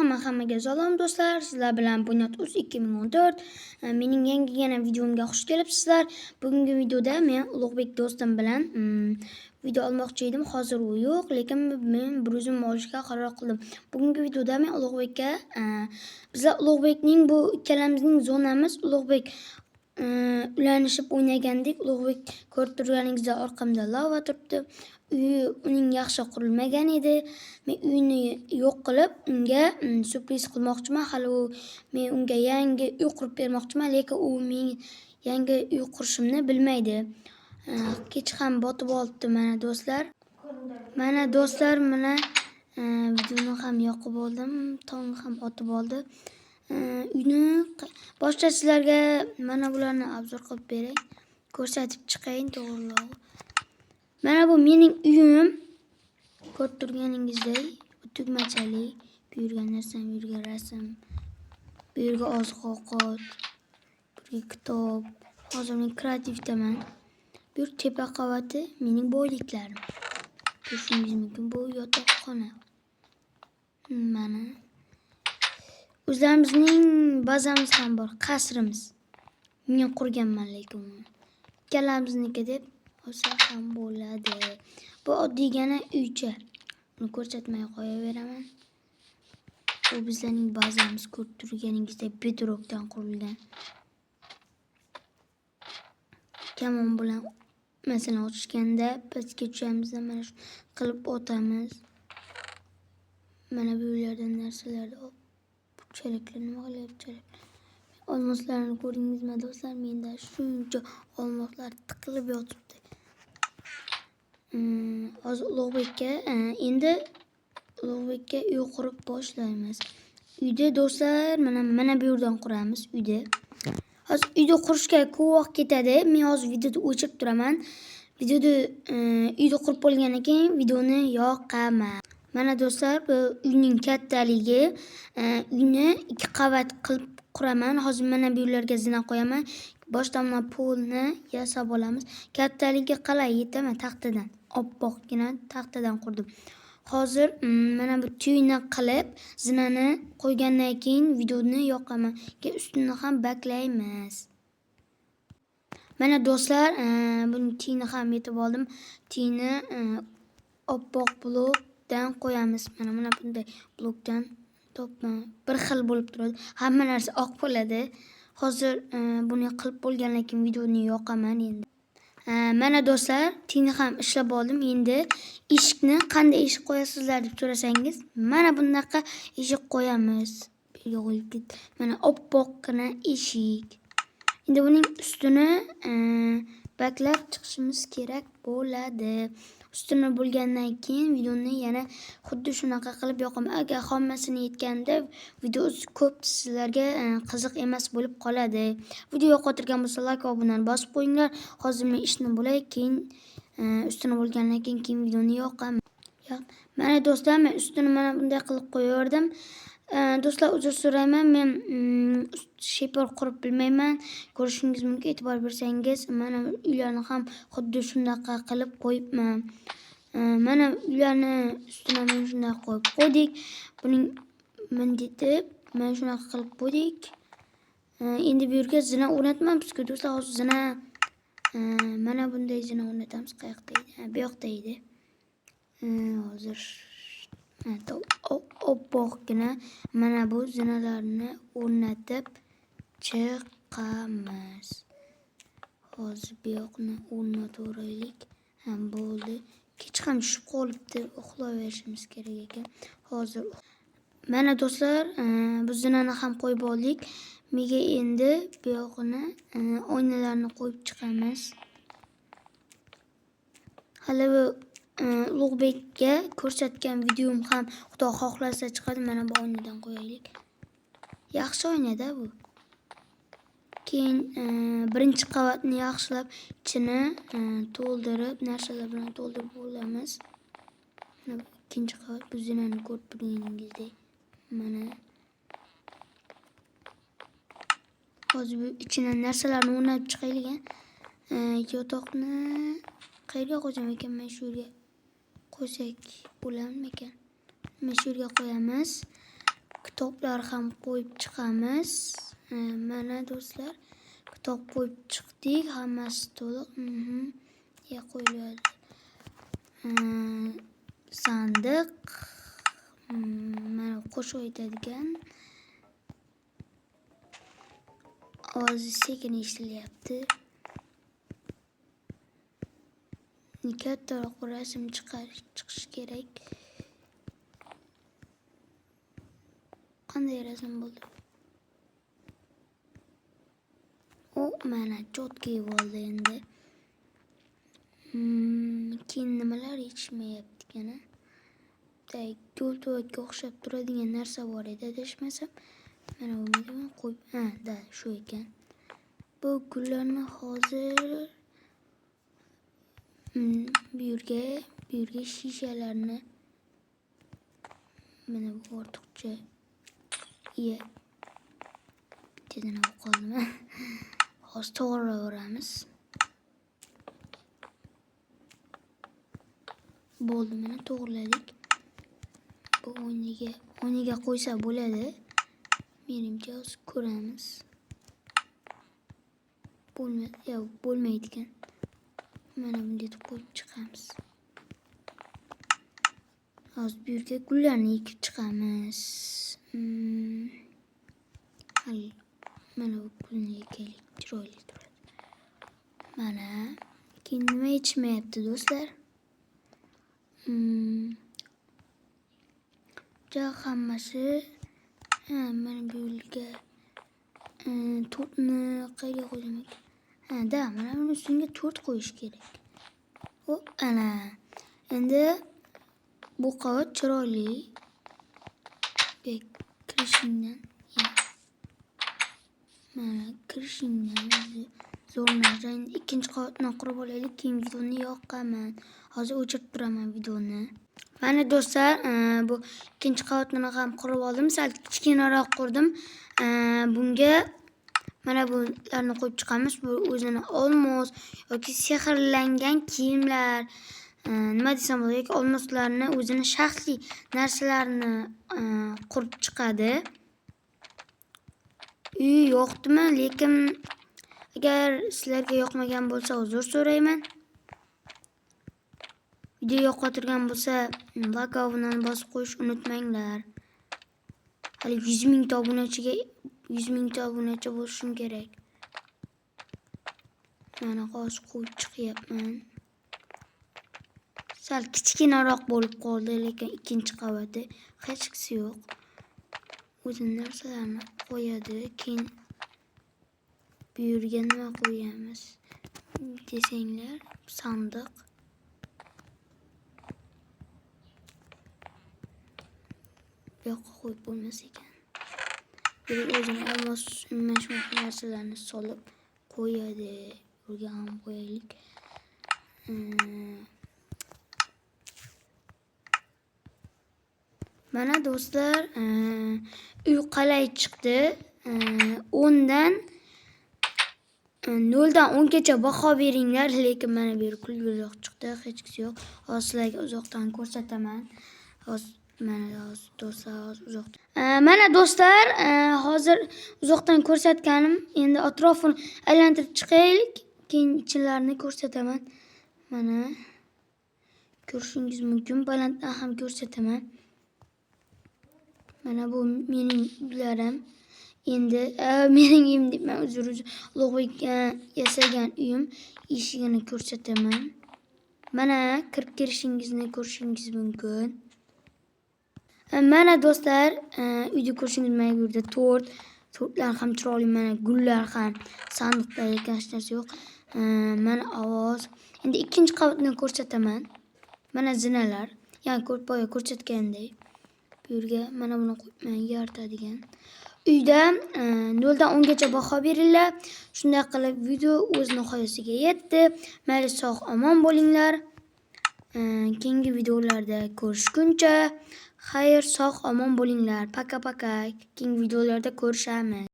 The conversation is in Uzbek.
Hamma hammaga salom do'stlar. Sizlar bilan Bunyod Uz 2014. Mening yangi yana videomga xush kelibsizlar. Bugungi videoda men Ulug'bek do'stim bilan video olmoqchi edim. Hozir u yo'q, lekin men bir o'zim olishga qaror qildim. Bugungi videoda men Ulug'bekka bizlar Ulug'bekning bu ikkalamizning zonamiz Ulug'bek ulanishib o'ynagandik. Ulug'bek ko'rib turganingizdek orqamda lava turibdi. Uyi uning yaxshi qurilmagan edi. Men uyini yo'q qilib, unga syurpriz qilmoqchiman. Hali u men unga yangi uy qurib bermoqchiman, lekin u men yangi uy qurishimni bilmaydi. Kech ham botib olibdi mana do'stlar. Mana do'stlar, mana videoni ham yoqib oldim, tong ham otib oldi. Uyni boshqa sizlarga mana bularni обзор qilib beray. Ko'rsatib chiqayin to'g'rirog'i. Mana bu mening uyim. Ko'rib turganingizdek, bu tugmachali. Bu yerga narsam, bu yerga rasm, bu yerga oziq-ovqat, bu yerga kitob. Hozir men kreativdaman. Bu yer tepa qavati mening boyliklarim. Ko'rishingiz mumkin, bu yotoqxona. Mana. O'zlarimizning bazamiz ham bor, qasrimiz. Men qurganman lekin uni. Ikkalamizniki deb olsa ham bo'ladi. Bu oddiygina uycha. Uni ko'rsatmay qo'yaveraman. Bu bizlarning bazamiz ko'rib turganingizdek bedrockdan qurilgan. Kamon bilan masalan otishganda pastga tushamizda mana shu qilib otamiz. Mana bu yerlardan narsalarni olib chelaklar nima qilyapti chelaklar? Olmoslarni ko'rdingizmi do'stlar? Menda shuncha olmoslar tiqilib yotibdi. Hozir Ulug'bekka endi Ulug'bekka uy qurib boshlaymiz. Uyda do'stlar mana bu yerdan quramiz uyda. Hozir uyda qurishga ko'p vaqt ketadi. Men hozir videoni o'chirib turaman. Videoda uyda qurib bo'lgandan keyin videoni yoqaman. Mana do'stlar, bu uyning kattaligi. Uyni ikki qavat qilib quraman. Hozir mana bu yerlarga zina qo'yaman. Boshdan mana polni yasab olamiz. Kattaligi qalay yetaman taxtadan. Oppoqqina taxtadan qurdim. Hozir mana bu tuyni qilib, zinani qo'ygandan keyin videoni yoqaman. Keyin ustini ham baklaymiz. Mana do'stlar, buni tiyni ham yetib oldim. Tiyni oppoq blokdan qo'yamiz. Mana bunday blokdan topma bir xil bo'lib turadi. Hamma narsa oq bo'ladi. Hozir buni qilib bo'lgandan keyin videoni yoqaman endi. Mana do'stlar, tiyni ham ishlab oldim. Endi eshikni qanday eshik qo'yasizlar deb so'rasangiz, mana bunaqa eshik qo'yamiz. Mana oppoqqina eshik. Endi buning ustini baklab chiqishimiz kerak bo'ladi. Ustini bo'lgandan keyin videoni yana xuddi shunaqa qilib yoqaman. Agar hammasini yetganda video ko'p sizlarga qiziq emas bo'lib qoladi. Video yoqayotgan bo'lsa like va obunani bosib qo'yinglar. Hozir men ishni bo'lay, keyin ustini bo'lgandan keyin videoni yoqaman. Mana do'stlar, men ustini mana bunday qilib qo'yaverdim. Do'stlar, uzr so'rayman, men sheper qurib bilmayman. Ko'rishingiz mumkin, e'tibor bersangiz, mana uylarni ham xuddi shunaqa qilib qo'yibman. Mana uylarni ustini mana shunday qo'yib qo'ydik. Buning bunday deb mana shunaqa qilib qo'ydik. Endi bu yerga zina o'rnatmabmiz-ku do'stlar, hozir zina mana bunday zina o'rnatamiz. Qayoqda edi? Bu yoqda edi. Hozir oppoqqina mana bu zinalarni o'rnatib chiqamiz. Hozir bu yoqni o'rnataveraylik. Ha, bo'ldi. Kech ham tushib qolibdi. Uxlayverishimiz kerak ekan. Hozir mana do'stlar, bu zinani ham qo'yib oldik. Menga endi bu yog'ini oynalarni qo'yib chiqamiz. Hali bu Ulug'bekka ko'rsatgan videom ham Xudo xohlasa chiqadi. Mana bu oynadan qo'yaylik. Yaxshi oynada bu. Keyin birinchi qavatni yaxshilab ichini to'ldirib, narsalar bilan to'ldirib olamiz. Mana bu ikkinchi qavat, bu zinani ko'rib turganingizdek. Mana hozir bu ichidan narsalarni o'rnatib chiqaylik. Yotoqni qayerga qo'ysam ekan? Mana shu yerga qo'ysak bo'larmikan? Mana shu yerga qo'yamiz. Kitoblar ham qo'yib chiqamiz. Mana do'stlar, kitob qo'yib chiqdik, hammasi to'liq. Ya qo'yiladi. Sandiq. Mana qo'shiq aytadigan. Ovozi sekin eshitilyapti. Kattaroq rasm chiqishi kerak. Qanday rasm bo'ldi? O, mana cho'tki bo'ldi endi. Keyin nimalar yetishmayapti ekan? Gul tuvakka o'xshab turadigan narsa bor edi, adashmasam. Mana buni qo'yib, ha, da, shu ekan. Bu gullarni hozir bu yerga shishalarni mana bu ortiqcha bittadan olib qoldim. Hozir to'g'rilaveramiz. Bo'ldi, mana to'g'riladik. Bu o'yniga qo'ysa bo'ladi. Menimcha hozir ko'ramiz. Bo'lmaydi, yo'q, bo'lmaydi ekan. Mana bunday deb qo'yib chiqamiz. Hozir bu yerga gullarni ekib chiqamiz. Mana bu gulni ekaylik, chiroyli turadi. Mana keyin nima yetishmayapti do'stlar? Ja hammasi mana bu yerga to'rtni qayerga qo'ysam ekan? Ha, da, mana buni ustiga 4 qo'yish kerak. Hop, ana. Endi bu qavat chiroyli. Kirishingdan, mana kirishingdan o'zi zo'r narsa. Endi ikkinchi qavatni qurib olaylik, keyin videoni yoqaman. Hozir o'chirib turaman videoni. Mana do'stlar, bu ikkinchi qavatni ham qurib oldim. Sal kichkinaroq qurdim. Bunga mana bularni qo'yib chiqamiz. Bu o'zini olmos yoki sehrlangan kiyimlar, nima desam bo'ladi, yoki olmoslarni o'zini shaxsiy narsalarini qurib chiqadi. Uy yo'qdimi, lekin agar sizlarga yoqmagan bo'lsa uzr so'rayman. Video yoqib bo'lsa, like obunani bosib qo'yish unutmanglar. Hali 100 mingta obunachiga 100 mingta obunachi bo'lishim kerak. Mana hozir qo'yib chiqyapman. Sal kichkinaroq bo'lib qoldi, lekin ikkinchi qavati hechqisi yo'q. O'zini narsalarini qo'yadi. Keyin bu yerga nima qo'yamiz desanglar, sandiq. Bu yoqqa qo'yib bo'lmas ekan. Bu yerga o'zini olmos, mana shunaqa narsalarni solib qo'yadi. Bu yerga ham qo'yaylik. Mana do'stlar, uy qalay chiqdi? 10dan 0dan 10 gacha baho beringlar, lekin mana bu yer kulguliroq chiqdi, hechqisi yo'q. Hozir sizlarga uzoqdan ko'rsataman. Hozir mana hozir do'stlar, hozir uzoqdan. Mana do'stlar, hozir uzoqdan ko'rsatganim, endi atrofini aylantirib chiqaylik, keyin ichilarini ko'rsataman. Mana ko'rishingiz mumkin, balanddan ham ko'rsataman. Mana bu mening uylarim. Endi mening uyim deyman, uzr. Ulug'bek yasagan uyim eshigini ko'rsataman. Mana kirib kelishingizni ko'rishingiz mumkin. Mana do'stlar, uyda ko'rishingiz mana bu yerda tortlar ham chiroyli, mana gullar ham, sandiqda lekin hech narsa yo'q. Mana ovoz. Endi ikkinchi qavatni ko'rsataman. Mana zinalar. Ya'ni boya ko'rsatgandek. Bu yerga mana buni qo'yib yaritadigan. Uyda 0dan 10 gacha baho beringlar. Shunday qilib video o'z nihoyasiga yetdi. Mayli, sog' omon bo'linglar. Keyingi videolarda ko'rishguncha xayr, sog' omon bo'linglar. Paka paka. Keyingi videolarda ko'rishamiz.